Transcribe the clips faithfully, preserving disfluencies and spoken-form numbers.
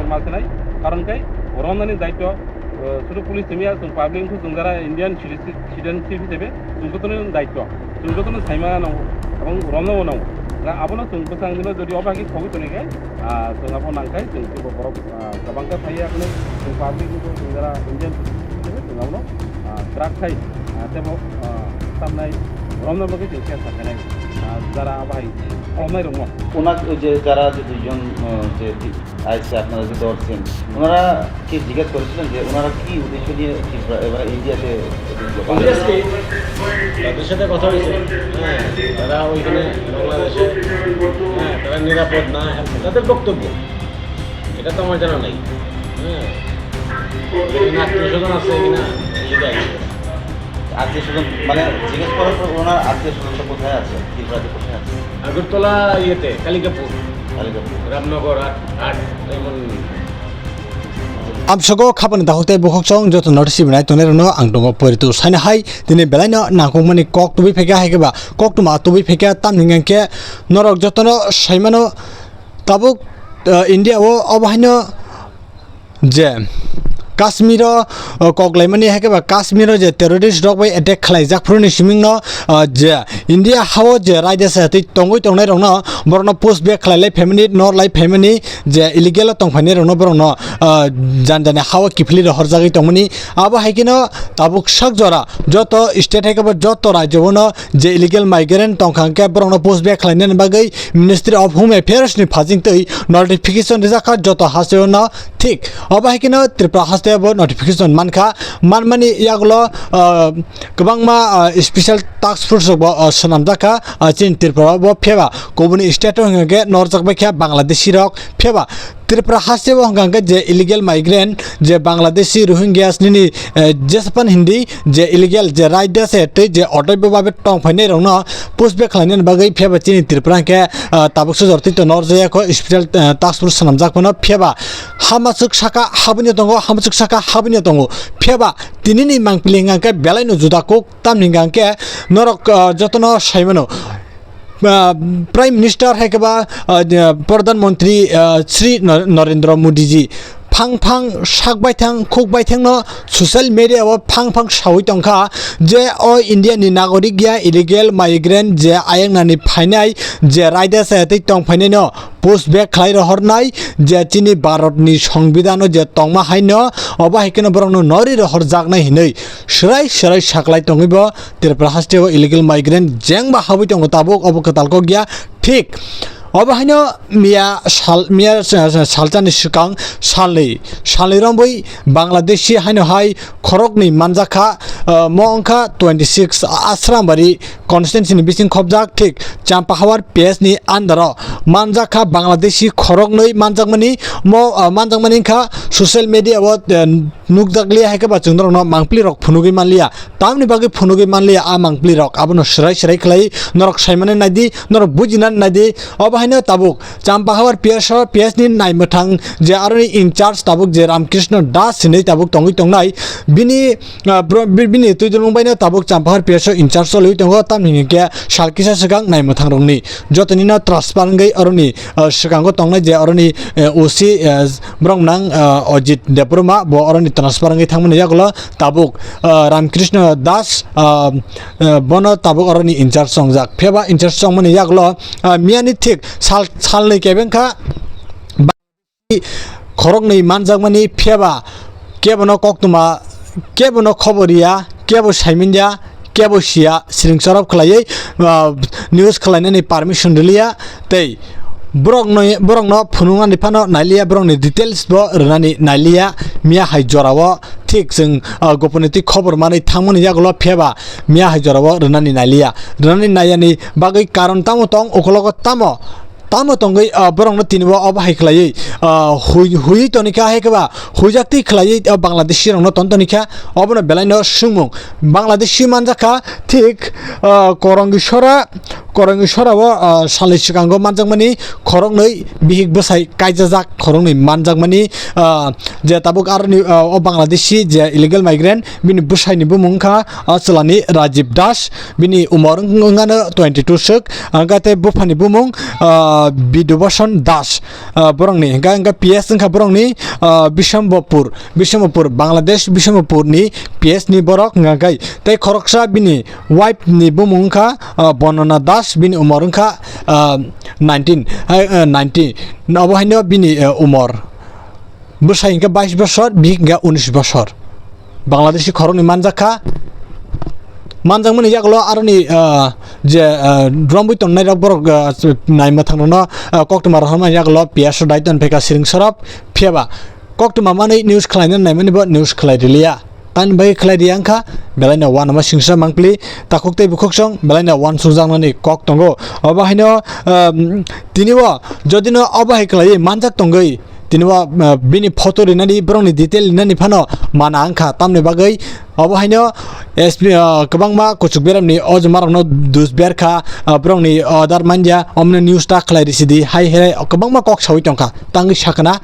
Ma sanai, karon khe romnani daityo, eh, sudu police tumi ya, chwng public wngkha, chwng jara Indian citizen, citizenship hisabe, chwng jotono daityo, chwng jotono saima nango, abang romno bo nango. Na abono chwng bwsang dino jodi oba khe khogwi toni khe, ah, chwng abo nangkhai, chwng teibo borok, ah, kwbangkha phaiya hwnwi, chwng public wngkha, chwng jara Indian citizen hisabe, chwng abono, ah, kwrak khai, ah, teibo, ah, tamnai romno bagwi chwng khe sakhainai, ah, jara abo hai khulumnai rokno. ওনার ওই যে যারা যে দুইজন, আহ, যে আইসে আপনারা যে ধরছেন, ওনারা কি জিজ্ঞেস করেছিলেন যে ওনারা কি উদ্দেশ্য নিয়ে ত্রিপুরা, এবার ইন্ডিয়াতে ঢুকলো? Obviously, তাদের সাথে কথা হয়েছে। হ্যাঁ, তারা ওইখানে বাংলাদেশে, হ্যাঁ, তারা নিরাপদ না, তাদের বক্তব্য। এটা তো আমার জানা নাই। হ্যাঁ, এখানে আত্মীয় স্বজন আছে কিনা, এটা জানি না। আত্মীয় স্বজন, মানে, জিজ্ঞেস করার পর ওনার আত্মীয় স্বজন তো কোথায় আছে, ত্রিপুরাতে কোথায় আছে? আগরতলা ইয়েতে, কালিকাপুর। কালিকাপুর। রামনগর আট, আট, এমন। Amsogo khapani dahok tei bokhok chong joto notice sibinai tongnai rokno ang tongo poito saina hai tini belaino nangkukmani kok tubui phaikha hai khe ba koktwma tubui phaikha tamni hwnkhe norok jotono saimano tabuk, uh, India o obo haino je Kashmir o, uh, kok laimani hai khe ba Kashmir o je terrorist rok bai attack khlaijak phuru ni siming no, uh, je India ha o je raida se twi tongwi tongnai rok no borok no push back khlai lai phaimani nor lai phaimani je illegal o tong phainai rok no borok no, uh, jan jani ha o kiphilwi rohor jagwi tongmani abo hai khe no tabuk sak jora joto state hai khe ba joto rajyo o no je illegal migrant tongkha hwnkhe borokno push back khlainani bagwi Ministry of Home Affairs ni phajing twi notification rijak kha joto hasteo no thik. Obo hai kheno Tripura hasteo bo notification mankha, manmani yagulo, ah, kwbangma, ah, special task force rok bo, ah, swnamjak kha, ah, chini Tripura bo pheba kubuni state o hwnkhe norjak bai kha Bangladeshi rok pheba Tripura hasteo hwnkha hwnkhe je illegal migrant, je Bangladeshi, Rohingyas nini, eh, Japan Hindi, je illegal, je raida se tei je otoibo babe tong phainai rokno push back khlainani bagwi pheba chini Tripura hwnkhe, ah, tabuk sujor tei to norjaya kho special, ah, task force swnamjak phano pheba hamachwk saka habwino tongo, hamachwk saka habwino tongo pheba tinini mangpili hwnkha hwnkhe belaino juda kuk tamni hwnkha hwnkhe norok, ah, jotono saimano. Ah, Prime Minister hai khe ba, ah, Pradhan Mantri, ah, Shri Nar-, Narendra Modi ji phang phang sak baithang khuk baithang no social media o phang phang sawi tongkha je o India ni nagorik ya illegal migrant je ayang nani phainai je raida se tei tong phainai no push back khlai rohornai je chini Bharat ni Songbidan o je tongma hai no obo hai kheno borok no nori rohor jaknai hinwi swrai swrai saklai tongwi bo Tripura hasteo illegal migrant jengba habwi tongo tabuk obo kwtal kok ya thik. Obo haino miya sal, miya sa-, sa-, salchani swkang salnwi, salnwi rombwi Bangladeshi haino hai khoroknwi manjakha, ah, mo wngkha twenty six Asrambari constituency ni bising khopjak thik Champahawar P S ni under o manjakha Bangladeshi khoroknwi manjakmani mo, ah, manjakmani wngkha social media o, ah, nukjakliya hai khe ba chwng norokno mangpili rok phunugwi manliya. Tamni bagwi phunugwi manliya a mangpili rok abono swrai swrai khlai norok saimani naidi, norok bujinani naidi. Obo haino tabuk Champahawar P S o, P S ni naimwthang je aroni in charge tabuk je Ramkrishna Das hinwi tabuk tongwi tongnai. Bini, ah, bro-, bi-, bini twidulung baino tabuk Champahawar P S o in charge choliwi tongo, tamni hwnkhe sal kisa swkang naimwthang rokni jotoni no transfer wngwi aroni, ah, swkango tongnai je aroni, eh, O C, eh, borok nang, ah, Ajit Debbarma bo aroni transfer wngwi thangmani yagulo tabuk, ah, Ramkrishna Das, ah, ah, bono tabuk aroni in charge songjak. Pheba in charge songmani yagulo, ah, miyani thik sal, salnwi kebeng kha khoroknwi manjakmani pheba kebono koktwma, kebono khobor ya, kebo saimanliya, kebo siya, siring chorop khlaiwi, ah, news khlainani permission rwliya, tei borokno, borokno phunuknani phano nailiya, borokni details bo rwnani nailiya, miya hai jorao thik chwng, ah, goponi twi khobor manwi thangmani yagulo pheba miya hai jorao rwnani nailiya, rwnani naiyani bagwi karon tamo tong, ukologo tamo, tamo tongwi, ah, borokno tini bo obo hai khlaiwi, ah, hui, hui tonikha hai khe ba huijak twi khlaiwi, ah, Bangladeshi rokno ton tonikha, obono belaino swngmung. Bangladeshi manjakha thik, ah, Korongwi sora Korongwi sorao, ah, salni swkango manjakmani khoroknwi bihik bwsai kaijajak khoroknwi manjakmani, ah, je tabuk aroni, ah, o Bangladeshi je illegal migrant bini bwsaini bumung wngkha, ah, chwlani Rajiv Das, bini umor wng-, wngano twenty two swk, hwnkhe tei buphani bumung, ah, Bidubhasan Das, ah, borokni hwnkhe, hwnkhe P S wngkha borokni, ah, Bisambapur, Bisambapur, Bangladesh Bisambapurni P S ni borok hwnkhe tei khoroksa bini wife ni bumung wngkha, ah, Bondona Das, bini umor wngkha, ah, nineteen, ah, ah, nineteen. Obo haino bini, ah, umor. Bwsai hwnkhe bais bosor, bihik hwnkhe unis bosor. Bangladeshi khoroknwi manjakha. Manjakmani yagulo aroni, ah, je, ah, romwi tongnai rok borok, ah, naima thangrokno, ah, koktwma rohormani yagulo P S o daitw phaikha siring sorop. Phiyaba koktwma manwi news khlaina naimani bo news khlai riliya. Tamni bagwi khlai ri wngkha, belaino uanama singsa mangpili, takhuk tei bukhuksong belaino uansukjaknani kok tongo. Obo haino, um, tini o jodino obo hai khlaiwi manjak tongwi, tini o, uh, bini photo rinani, borokni detail rinani phano mana wngkha. Tamni bagwi obo haino S P, uh, kwbangma kuchuk beramni o jumarokno dus berkha, uh, borokni order manya, omni news ta khlai risidi hai herai kwbangma kok sawi tongkha. Tangwi sakna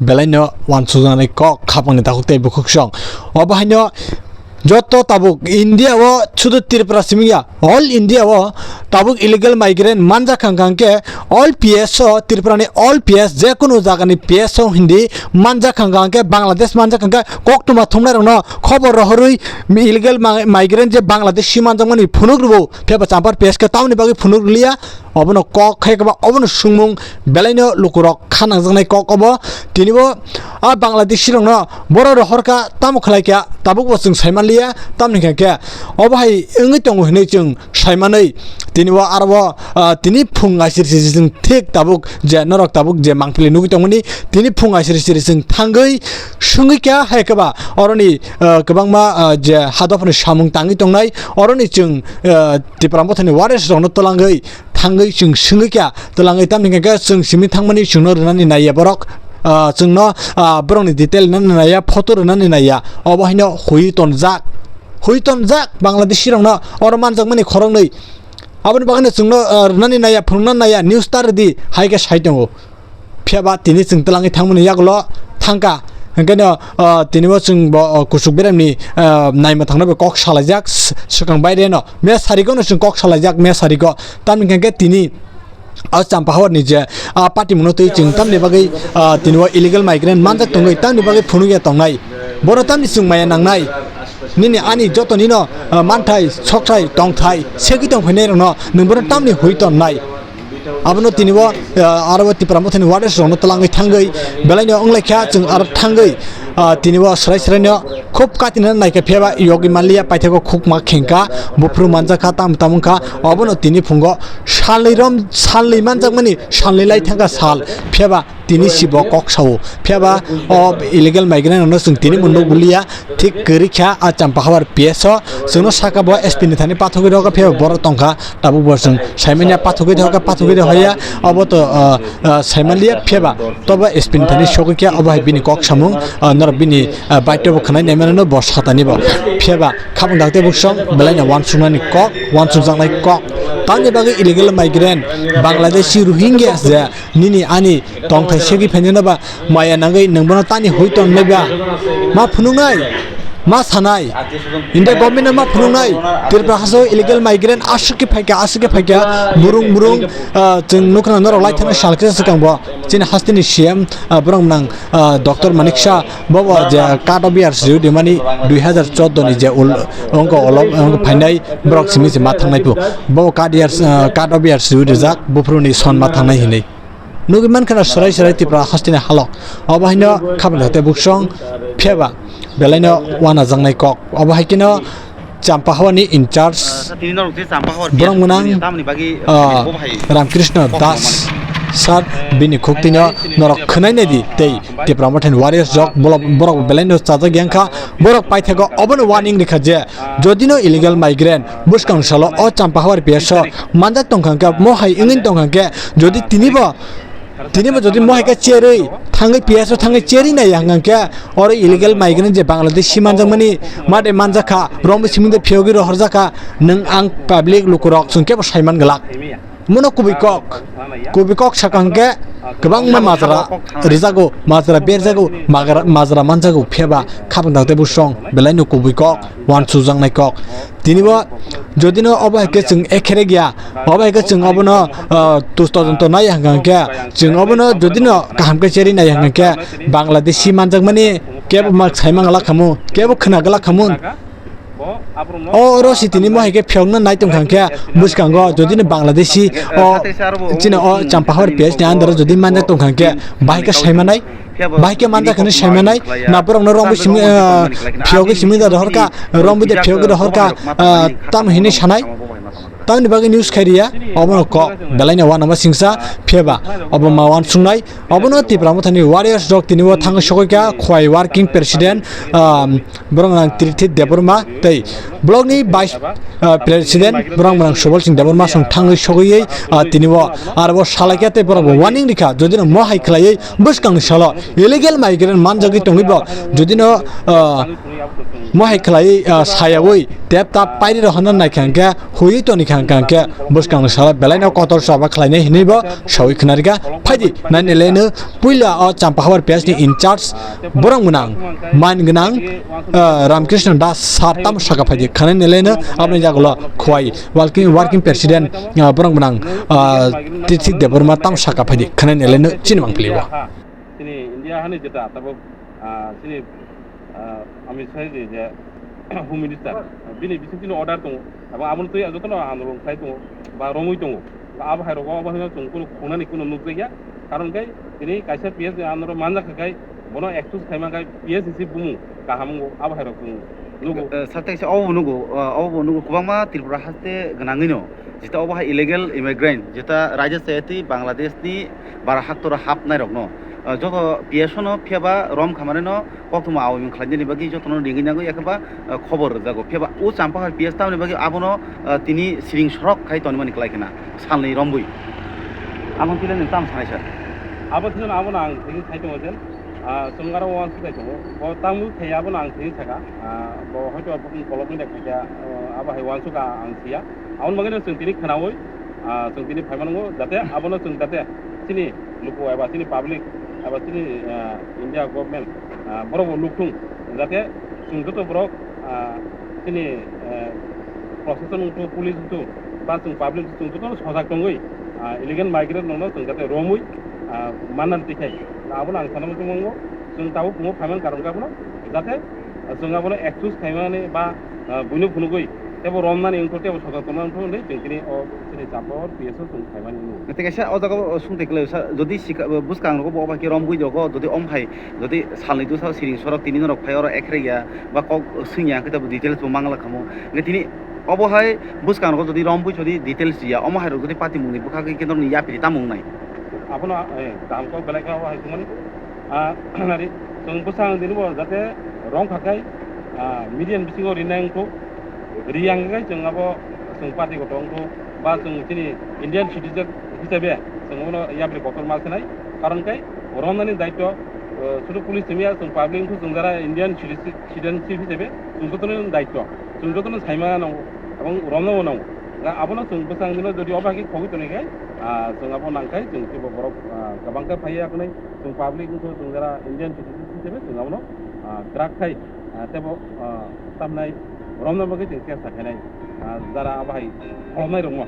belaino uansukjaknai kok khapangni takhuk tei bukhuksong. Obo haino joto tabuk India o sudu Tripura simi ya, all India o tabuk illegal migrant manjak kha hwnkhe all P S o, Tripura ni all P S, je kunu jaga ni P S o hindi manjak kha hwnkhe, Bangladesh manjak kha hwnkhe, koktwma thumnai rokno khobor rohorwi illegal ma-, migrant je Bangladeshi manjakmani phunuk rwo, phiyaba Champar P S khe tamoni bagwi phunuk rwliya. Obono kok khe kwbang, obono swngmung belaino lukurok kha nangjaknai kok obo. Tini bo a Bangladeshi rokno borok rohorkha, tamo khlaikha, tabukbo chwng saimanliya, tamni hwnkhe obo hai wngwi tongo hinwi chwng saimanwi. Tini bo aro o, ah, tini phung aisir siri chwng thik tabuk je norok tabuk je mangpili nugwi tongmani, tini phung aisir siri chwng thangwi swngwi kha hai kwba oroni, ah, kwbangma, ah, je hadophani samung tangwi tongnai, oroni chwng, ah, Tipra Mothani waris rokno twlangwi thangwi chwng swngwi kha, twlangwi tamni hwnkhe chwng simi thangmani chwngno rwnani naiya borok, ah, chwngno, ah, borokni detail rwnani naiya, photo rwnani naiya, obo haino hui tonjak, hui tonjak Bangladeshi rokno oro manjakmani khoroknwi. Aboni bagwino chwngno, ah, rwnani naiya, phunukna naiya, news ta rwdi hai khe sai tongo. Phiyaba tini chwng twlangwi thangmani yagulo thangkha. Hwnkhe no, ah, tini bo chwng bo, ah, kuchuk beremni, ah, naima thangnai bai kok salaijak s-, swkang baire no. Me sarigo no chwng kok salaijak me sarigo. Tamni hwnkhe tini o Champaharni je, ah, party mungno twi chwng tamni bagwi, ah, tini o illegal migrant manjak tongwi tamni bagwi phunukya tongnai. Bono tamni chwng maya nangnai. Nini ani joto nino, ah, manthai, sokthai, tongthai, segwi tongphainai rokno nwng bono tamni hui tonnai. Abono tini bo, ah, aro bo Tipra Mothani waris rokno twlangwi thangwi belaino wnglaikha chwng aro thangwi, ah, tini bo swrai swraino khub katina naikha phiyaba yogwi manliya paithakgo khukma khengkha buphuru manjakha tam tam wngkha obono tini phungo salnwi rom salnwi manjakmani salnwi lai thangkha sal phiyaba tini sibo kok sao. Phiyaba o illegal migrant rokno chwng tini bo nukliya, thik kwrwi kha a Champahabar P S o. Chwngno saka bo S P ni thani pathogwi rokha, phiyaba borok tongkha. Tabuk bo chwng saimanya pathogwi rokha, pathogwi rokha ya. Obo to, ah, ah, saimanliya, phiyaba tobo S P ni thani sogwi kha, obo hai bini kok samung, ah, norok bini, ah, baityo bo khwnai naimano bo satani bo. Phiyaba khabang dakte buksong belaino uansuknani kok, uansukjaknai kok. Tamni bagwi illegal migrant, Bangladeshi, Rohingya je nini ani tongthai segwi phainai no ba maya nangwi nwng bono tani hui tonnai ba? Ma phunuknai, ma sanai. India government no ma phunuknai. Tripura haso illegal migrant aswk khe phaikha, aswk khe phaikha. Burung, burung, ah, chwng nukha norok lai thangna sal khe swkang bo. Chini hasteni C M, ah, borok nang, ah, Doctor Manik Saha, bo bo je card of years rw di mani dui hazar chordo ni je ul-, ongko olop, ongko phainai borok simi se ma thangnai phu. Bo card years, ah, card of years rw di jak, buphuru ni son ma thangnai hinwi. Nugwi mankha na swrai swrai Tripura hasteni halok. Obo haino khabang dakte buksong phiyaba belaino uanajaknai kok. Obo hai kheno Champahawani in charge tini norok je Champahawar borok gwnang, tamni bagwi ah, bo bahai Ramkrishna Das sir bini khuk tino norok khwnai nai di tei Tipra Mothani warriors rok bolo-, borok belaino chajak yang kha, borok paithago obono warning rikha je jodino illegal migrant bwskang salo o Champahawar P S o manjak tongkha hwnkhe, mo hai wngwi tongkha hwnkhe, jodi tinibo Tini bo jodi mohai khe cherwi thangwi P S o thangwi cherwi nai hwnkha khe oro illegal migrant je Bangladeshi manjakmani made manjakha, romwi simi de phiyogwi rohorjakha, nwng ang public lukurok chwng kebo saiman glak. Mono kubui kok, kubui kok sakha hwnkhe kwbangma majra rijago, majra berjago, magra-, majra manjago, phiyaba khabang dagde busong belaino kubui kok, uansujaknai kok. Tini bo jodi no obo hai khe chwng ekhere gya, obo hai khe chwng obono, ah, tus todonto nai hwnkha hwnkhe chwng obono jodi no kaham khe cherwi nai hwnkha hwnkhe Bangladeshi manjakmani kebo ma saimang glak khamu, kebo khna glak khamu. O oro si tini mo hai khe phiyokna nai tongkha hwnkhe bwskango jodi no Bangladeshi o chini o Champahor P S ni under o jodi manjak tongkha hwnkhe bahai khe saimanai. Bahai khe manjak hwnwi saimanai, na borokno romwi simi, ah, phiyogwi simi da rohorkha, romwi de phiyogwi rohorkha, ah, tamo hinwi sanai. Tamoni bagwi news khai riya, obono kok, belaino uanama singsa, phiyaba, obo ma uansungnai, obono Tipra Mothani warriors rok tini o thangwi sokoi kha, Khowai working president, ah, borok nang Tirthi Debbarma, tei block ni vice, ah, president borok nang Subal Singh Debbarma song thangwi sogwi, ah, tini o aro bo salai kha tei borok bo warning rikha, jodi no mohai khlaiwi bwskangni salo illegal migrant manjagwi tongwi bo, jodi no, ah, mohai khlaiwi, ah, sayawi tep tap pairi rok hwnna naikha hwnkhe, huiwi toni kha hwnkha hwnkhe, bwskangni salo belaino kotor chaba khlainai hinwi bo sawi khwnarikha. Phaidi, nine eleven puila o Champahawar P S ni in charge borok mwnang, man gwnang, ah, Ramkrishna Das sir tamo saka phaidi, khwnai eleven aboni jagulo Khowai working, working president, ah, borok mwnang, ah, Tirthi Debbarma tamo saka phaidi, khwnai eleven chini mang piliwo. Chini India hani jeta tabuk, ah, chini, ah, Amit Shah ji je Home Minister, bini bising chini order tongo, abo aboni twi jotono andolon khlai tongo, ba romwi tongo. Abo hai rogo abo hino chwng kunu khunani kunu nukjakya, karon khe tini kaisa P S ni andolon manjak kha khai bono excuse khaima khai P S ni si bumung kaham wngo, abo hai rok chwng nugo. Eh, sir, tei se obo nugo, eh, obo nugo kwbangma Tripura haste gwnangwino, jeta obo hai illegal immigrant, jeta raida chayatwi Bangladesh ni bara haktora hapnai rokno, eh, joto P S o no phiyaba rom khamani no koktwma awimung khlainani bagwi jotono ringwi nangwi, ekheba, eh, khobor rwjago. Phiyaba o Champahar P S tamoni bagwi abono, eh, tini siring sorok khai tonimani kwlai khna salni rombwi. Amo kile nwng tamo sanai sir? Abo thwino abono ang thwngwi sai tongo je, ah, chwng aro uansuk khai tongo. Bo tamo khai abono ang thwngwi saka. Ah, bo hoito bokni kolokni da khaikha, ah, abo hai uansuk ang siya. Aboni bagwino chwng tini khnaui, ah, chwng tini phaimango, jate abono chwng jate chini luku eba chini public eba chini, ah, India government, ah, borok bo nukthung, jate chwng joto borok, ah, chini, eh, proshashan wngthu, police wngthu, ba chwng public chwng joto sojak tongwi, ah, illegal migrant rokno chwng jate romwi, ah, manna twi khai. Abono ang sana muchung mango, chwng tabuk phungo phaiman karon khe abono jate, ah, chwng abono excuse khaimani ba, ah, buino phunugwi teibo romnani wngthu, teibo sojak tongma wngthu hwnwi chwng tini o chini Champahor P S o chwng khaimani wngwi. Tei kaisa o jaga o sung tei kwlai sa, jodi sika, bwskang rogo bo obo khe romwi dogo, jodi om hai, jodi salni dosa siring sorok tini norok phai oro ekhrei ya, ba kok swngya khe tabuk details bo mangla khamu. Hwnkhe tini obo hai bwskang rogo jodi romwi jodi details ya, omo hai rok jodi patimungni bwkhagwi khe norokni yapri tamo wngnai? Abono, eh, kaham kok belai khe obo hai thumani. Ah, nari, chwng bwsang dini bo jate rong kha khai, ah, media ni bisingo rinai wngkhu. Ri yang khe chwng abo chwng party kotor wngkhu, ba chwng chini Indian citizen hisabe chwng abono yapri kotor ma sinai. Karon khe romnani daityo, eh, sudu police simi ya chwng public wngkhu, chwng jara Indian citizen, citizenship hisabe chwng jotono daityo. Chwng jotono saima nango, aboni romnabo nango. Abono chwng bwsang dino jodi obo hai khe khogwi toni khe, ah, chwng abo nang khai chwng teibo borok, ah, kwbang khe phaiya hwnwi. Chwng public wngkha, chwng jara Indian citizen hisabe chwng abono, ah, kwrak khai, ah, teibo, ah, tamnai romna bagwi chwng chesta khainai, ah, jara abo hai kholopnai rokno.